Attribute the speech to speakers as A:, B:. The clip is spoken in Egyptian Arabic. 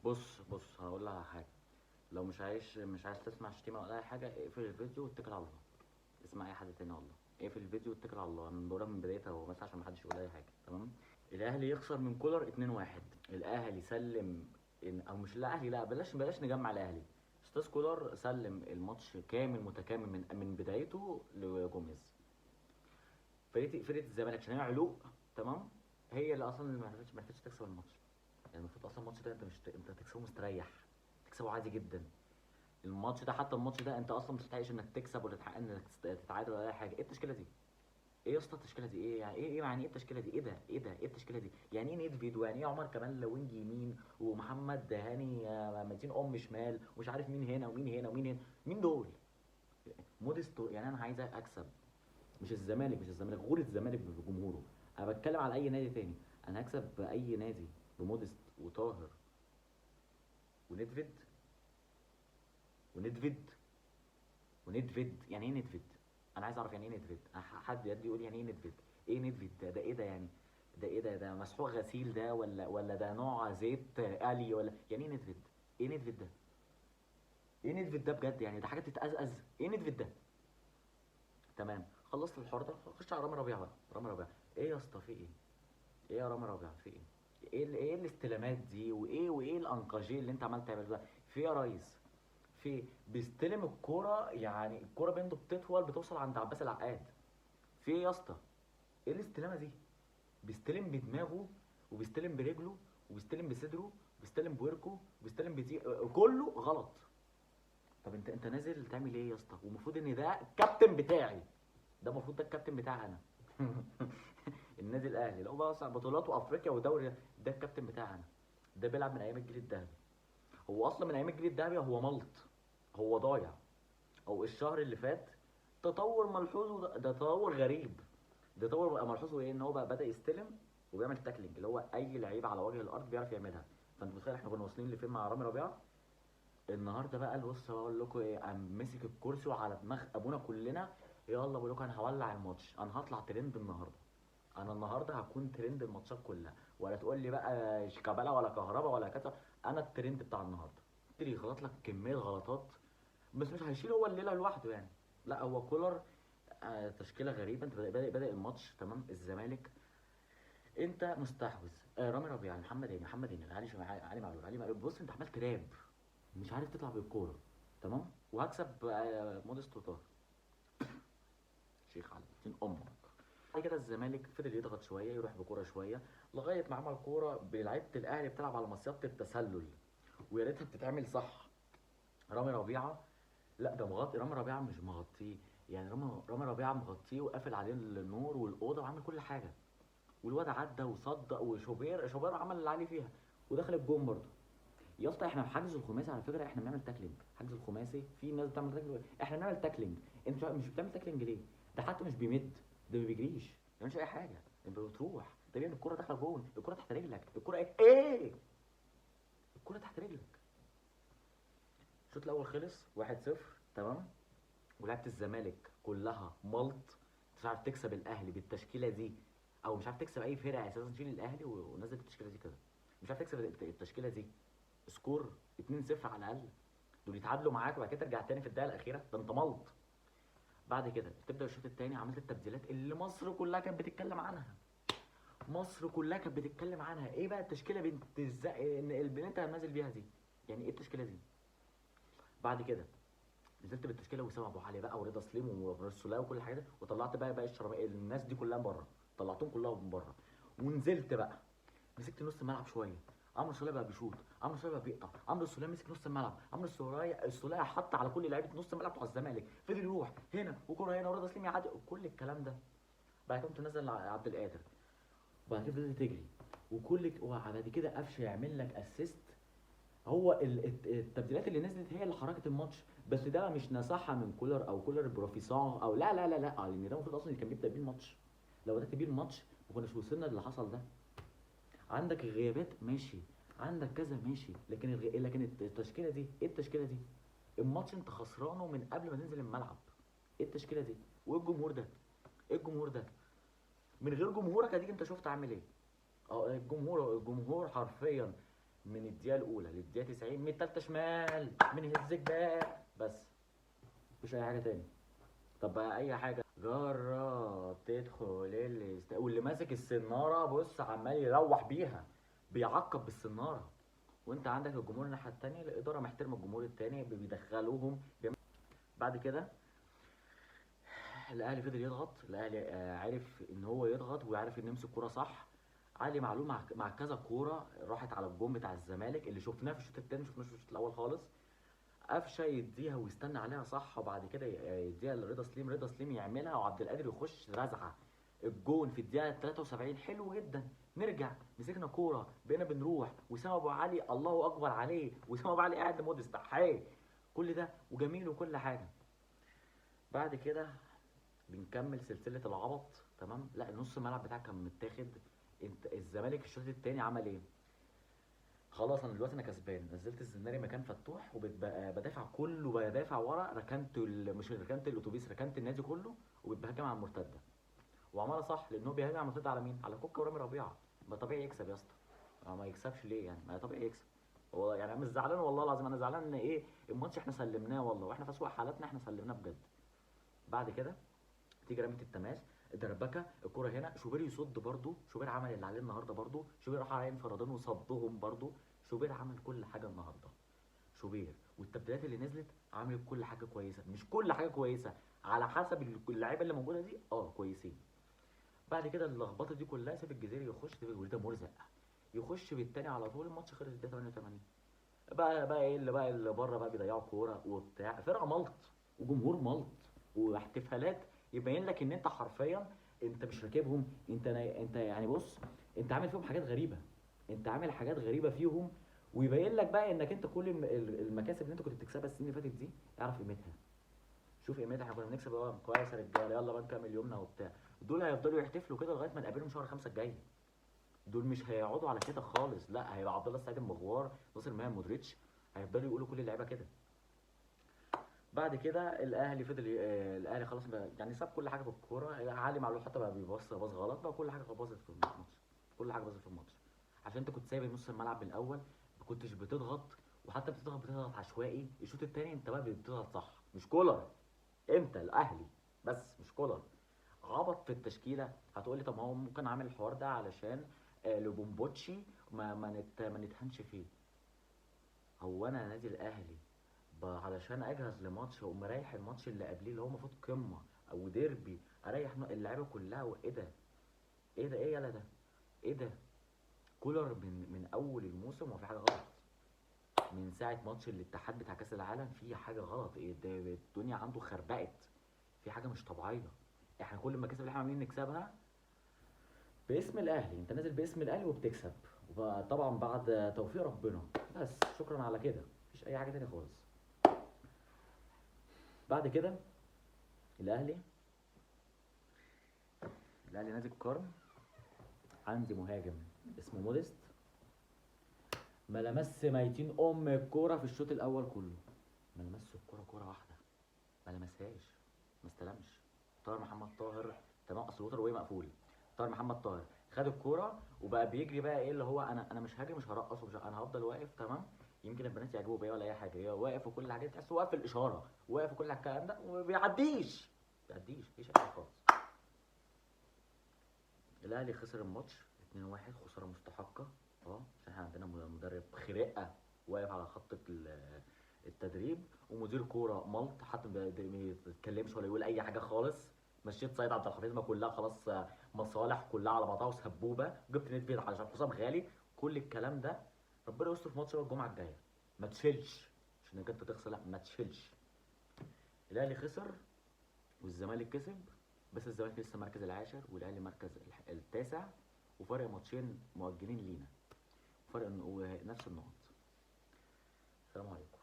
A: بص بص، هقول لها على حاجة. لو مش عايز تسمع شتيمه ولا اي حاجة، اقفل الفيديو واتكل على الله. اسمع اي حد تاني والله. اقفل الفيديو واتكل على الله. انا بقولها من بدايتها اهو، بس عشان ما حدش يقول اي حاجة. تمام. الاهلي يخسر من كولر 2-1. الاهلي سلم او مش الاهلي، لا بلاش بلاش نجمع الاهلي. استاذ كولر سلم الماتش كامل متكامل من بدايته لجوميز. فرقه الزمالك عشان هي علوق، تمام، هي اللي اصلا اللي ما عرفتش تكسب الماتش. يعني المفروض اصلا الماتش ده انت مش انت تكسبه مستريح، تكسبه عادي جدا. الماتش ده، حتى الماتش ده انت اصلا مش تستحقش انك تكسب ولا تحقق انك تتعادل ولا اي حاجة. ايه التشكيلة دي؟ ايه يا اسطى التشكيلة دي؟ ايه يعني؟ ايه يعني ايه التشكيلة دي؟ ايه ده؟ ايه ده؟ ايه التشكيلة دي؟ يعني ايه نيدفيد؟ ويعني ايه عمر كمال wing يمين، ومحمد هاني متين ام شمال، ومش عارف مين هنا ومين هنا ومين هنا؟ مين دول؟ موديستو. يعني انا عايز اكسب، مش الزمالك، مش الزمالك، غور الزمالك بجمهوره. انا بتكلم على اي نادي تاني. انا هكسب باي نادي بموديست وطاهر وندفيد وندفيد وندفيد. يعني ايه ندفيد؟ انا عايز اعرف يعني ايه ندفيد. حد يدي يقول يعني ايه ندفيد؟ ايه ندفيد ده؟ ده ايه ده يعني؟ ده ايه ده؟ ده مسحوق غسيل ده ولا ده نوع زيت قلي ولا يعني ايه ندفيد؟ ايه ندفيد ده؟ ايه ندفيد ده بجد؟ يعني ده حاجة تتقزقز. ايه ندفيد ده؟ تمام، خلصت الحوار ده. خش على رامي ربيعة بقى. رامي ربيعة ايه يا اسطى؟ في ايه؟ ايه يا رامي ربيعة؟ في ايه؟ ايه الاستلامات دي؟ وايه الانقاجيه اللي انت عمال تعمله ده؟ في ايه يا ريس؟ في إيه؟ بيستلم الكورة، يعني الكورة بينه بتطول بتوصل عند عباس العقاد. في ايه يا اسطى؟ ايه الاستلامه دي؟ بيستلم بدماغه وبيستلم برجله وبيستلم بصدره وبيستلم بوركه وبيستلم بدي، كله غلط. طب انت نازل تعمل ايه يا اسطى؟ ومفروض ان ده الكابتن بتاعي، ده المفروض ده الكابتن بتاعي انا. النادي الاهلي لو بقى اصلا بطولات وافريقيا ودوري، ده الكابتن بتاعي انا. ده بيلعب من ايام الجيل الذهبي. هو اصلا من ايام الجيل الذهبي هو ملط، هو ضايع. او الشهر اللي فات تطور ملحوظ، ده تطور غريب. ده تطور بقى ملحوظ ايه؟ ان هو بقى بدا يستلم وبيعمل tackling اللي هو اي لعيب على وجه الارض بيعرف يعملها. فانت متخيل احنا كنا واصلين لفين مع رامي ربيعة؟ النهارده بقى بص بقول لكم ايه، قام مسك الكرسي وعلى دماغ ابونا كلنا. يلا بقول لكم انا هولع الماتش، انا هطلع ترند النهارده، انا النهارده هكون ترند الماتشات كلها، ولا تقول لي بقى شيكابالا ولا كهربا ولا كذا، انا الترند بتاع النهارده. يبتدي يغلط لك كمية غلطات، بس مش هيشيل هو الليلة لوحده يعني. لا هو كولر تشكيله غريبة. انت بادئ الماتش تمام، الزمالك انت مستحوذ، رامي ربيعة، محمد هاني، محمد هاني، علي علي معلول، علي معلول. بص انت عمال تراب، مش عارف تطلع بالكورة، تمام. وهكسب موديست وطاهر شيخ علي دين امك. بعد كده الزمالك فضل يضغط شوية، يروح بكوره شوية، لغاية ما عمل كورة بلعيبه الاهلي بتلعب على مصيده التسلل، ويا ريتها بتتعمل صح. رامي ربيعة لا ده مغطي، رامي ربيعة مش مغطيه يعني، رامي ربيعة مغطيه وقافل عليه النور والاوضه وعامل كل حاجة، والواد عدى وصدق، وشوبير شوبير عمل اللي عليه فيها ودخل الجون برضه. يا اسطى احنا في حجز الخماسي على فكرة، احنا بنعمل tackling. حجز الخماسي في ناس بتعمل tackling، احنا بنعمل tackling. انت مش بتعمل tackling ليه؟ ده حتى مش بيمد، ده ما بيجريش، ما بيعملش اي حاجة، انت بتروح ده بيعمل الكورة داخله جون، الكورة تحت رجلك، الكورة ايه؟ ايه؟ الكورة تحت رجلك. الشوط الاول خلص 1-0، تمام، ولعبه الزمالك كلها ملط، مش عارف تكسب الاهلي بالتشكيله دي، او مش عارف تكسب اي فرقه اساسا. شيل الاهلي ونزل التشكيلة دي كده، مش عارف تكسب التشكيلة دي. score 2-0 على الاقل، دول يتعادلوا معاك وبعد كده ترجع تاني في الدقيقة الاخيرة، ده انت ملط. بعد كده تبدا الشوط الثاني، عملت التبديلات اللي مصر كلها كانت بتتكلم عنها، مصر كلها كانت بتتكلم عنها. ايه بقى التشكيلة بنت اللي انت نازل بيها دي؟ يعني ايه التشكيلة دي؟ بعد كده نزلت بالتشكيله وسام ابو علي بقى ورضا سليم والسوليه وكل الحاجات دي، وطلعت بقى باقي الشرباء الناس دي كلها من بره، طلعتهم كلها من بره، ونزلت بقى مسكت نص الملعب شوية. عمرو السوليه بقى بيشوط، عمرو السوليه بقى بيقطع، عمرو السوليه مسك نص الملعب، عمرو السوليه حط على كل لعيبة نص الملعب بتوع الزمالك، فضل يروح هنا وكوره هنا ورضا سليم يعدي كل الكلام ده. بعد كده قمت نزل عبد القادر، وبعد كده فضلت تجري وكل وبعد كده قفشه يعمل لك assist. هو التبديلات اللي نزلت هي اللي حركت الماتش، بس ده مش نصحه من كولر او كولر بروفيسور او لا لا لا لا، لان ده المفروض اصلا اللي كان بيبدا بيه الماتش. لو بدات بيه الماتش ما كناش وصلنا للي حصل ده. عندك غيابات ماشي، عندك كذا ماشي، لكن لكن التشكيلة دي ايه؟ التشكيلة دي الماتش انت خسرانة من قبل ما تنزل الملعب. ايه التشكيلة دي؟ وايه الجمهور ده؟ ايه الجمهور ده؟ من غير جمهورك اديك انت شفت عامل ايه. الجمهور حرفيا من الدقيقة الاولى للدقيقه 90، من الثالثة شمال، من هز جبال، بس مفيش اي حاجة تاني. طب بقى اي حاجة جرب تدخل واللي ماسك السناره بص عمال يروح بيها، بيعقب بالسناره. وانت عندك الجمهور الناحية الثانية، الادارة محترمه الجمهور الثاني، بيدخلوهم. بعد كده الاهلي فضل يضغط، الاهلي عرف ان هو يضغط وعرف ان يمسك كورة صح. علي معلول مع كذا كورة راحت على الجون بتاع الزمالك اللي شفناه في الشوط الثاني، شفناه في الشوط الاول خالص. قفشه يديها ويستنى عليها صح، وبعد كده يديها لرضا سليم، رضا سليم يعملها وعبد القادر يخش رزعه الجون في الدقيقة 73. حلو جدا. نرجع مسكنا كورة، بقينا بنروح، وسام ابو علي الله اكبر عليه، وسام ابو علي قاعد لمودست حي، كل ده وجميل وكل حاجة. بعد كده بنكمل سلسلة العبط، تمام. لا نص الملعب بتاعك كان متاخد. انت الزمالك الشوط الثاني عمل ايه؟ خلاص انا دلوقتي انا كسبان، نزلت الزناري مكان فتوح وبدافع كله، بدافع ورا، ركنت مش ركنت الاتوبيس، ركنت النادي كله، وبتهاجم على المرتدة. وعملها صح، لان هو بيهاجم على المرتدة على مين؟ على كوكا ورامي ربيعة. ما طبيعي يكسب يا اسطى، ما يكسبش ليه يعني؟ ما طبيعي يكسب. هو يعني انا مش زعلان والله العظيم، انا زعلان ان ايه الماتش احنا سلمناه والله، واحنا في اسوأ حالاتنا احنا سلمناه بجد. بعد كده تيجي رمية التماس، دربكه الكورة هنا، شوبير يصد برده، شوبير عمل اللي عليه النهارده برده، شوبير راح على انفرادين وصدهم برده، شوبير عمل كل حاجة النهارده. شوبير والتبديلات اللي نزلت عملت كل حاجة كويسة، مش كل حاجة كويسة على حسب اللعيبة اللي موجودة دي، كويسين. بعد كده اللخبطة دي كلها، سيف الجزيري يخش، سيف الجزيري ده مرزق، يخش بالتاني على طول، الماتش خلص الدقيقة 88. بقى ايه اللي بقى اللي بره بقى بيضيعوا كورة وبتاع، فرقه ملط وجمهور ملط واحتفالات، يبين لك ان انت حرفيا انت مش راكبهم، انت يعني بص انت عامل فيهم حاجات غريبة، انت عامل حاجات غريبة فيهم، ويبين لك بقى انك انت كل المكاسب اللي انت كنت بتكسبها السنين اللي فاتت دي اعرف قيمتها، شوف قيمتها. احنا كنا بنكسب كويس يا رجاله، يلا بقى نكمل يومنا وبتاع. دول هيفضلوا يحتفلوا كده لغاية ما نقابلهم شهر 5 الجاي، دول مش هيقعدوا على كده خالص. لا هيبقى عبد الله السعيد المغوار، ناصر ماهر، مودريتش، هيفضلوا يقولوا كل اللعيبة كده. بعد كده الاهلي فضل، الاهلي خلاص يعني ساب كل حاجة في الكورة. علي معلول حتى بقى بيبص باص غلط بقى، كل حاجة باظت في الماتش، كل حاجة باظت في الماتش، عشان انت كنت سايب نص الملعب من الاول، ما كنتش بتضغط، وحتى بتضغط عشوائي. الشوط الثاني انت بقى بتضغط صح، مش كولر، انت الاهلي بس مش كولر. عبط في التشكيلة. هتقول لي طب ما هو ممكن عامل الحوار ده علشان لوبومبوتشي ما نتهنش فيه. هو انا نادي الاهلي علشان اجهز لماتش واقوم مريح الماتش اللي قبليه اللي هو المفروض قمة او ديربي، اريح اللعيبة كلها؟ وايه ده؟ ايه ده؟ ايه يلا ده؟ ايه ده؟ كولر من اول الموسم وفي حاجة غلط، من ساعة ماتش الاتحاد بتاع كاس العالم في حاجة غلط. ايه ده؟ الدنيا عنده خربقت، في حاجة مش طبيعية. احنا كل المكاسب اللي احنا عاملين نكسبها باسم الاهلي، انت نازل باسم الاهلي وبتكسب، وطبعا بعد توفيق ربنا، بس شكرا على كده، مفيش اي حاجة تانية خالص. بعد كده الاهلي نادي القرن، عندي مهاجم اسمه موديست، ما لمس ميتين ام الكورة في الشوط الاول كله، ما لمس الكورة كورة واحدة، ما لمسهاش، ما استلمش. طاهر محمد طاهر، تمام، اصل الوتر وهي مقفول. طاهر محمد طاهر خد الكورة وبقى بيجري بقى ايه اللي هو انا مش هاجي، مش هرقص، ومش انا هفضل واقف، تمام، يمكن البنات يعجبوا بيا ولا اي حاجة، هي واقف وكل حاجة، تحس واقف في الاشارة، واقف وكل الكلام ده، وما بيعديش، ما بيعديش، مفيش اي حاجة خالص. الاهلي خسر الماتش 2-1، خسارة مستحقه، عشان احنا عندنا مدرب خرقه واقف على خط التدريب، ومدير كورة ملط، حتى ما بيتكلمش ولا يقول اي حاجة خالص. مشيت سيد عبد الحفيظ ما كلها خلاص، مصالح كلها على بعضها وسبوبه، جبت نيدفيد علشان حسام غالي، كل الكلام ده. ربنا يستر في ماتش الجمعة الجاية، ما تشيلش، مش انك انت تخسر، لا ما تشيلش. الاهلي خسر والزمالك كسب، بس الزمالك لسه مركز العاشر والاهلي مركز التاسع، وفرق ماتشين مؤجلين لينا، فرق نفس النقط. السلام عليكم.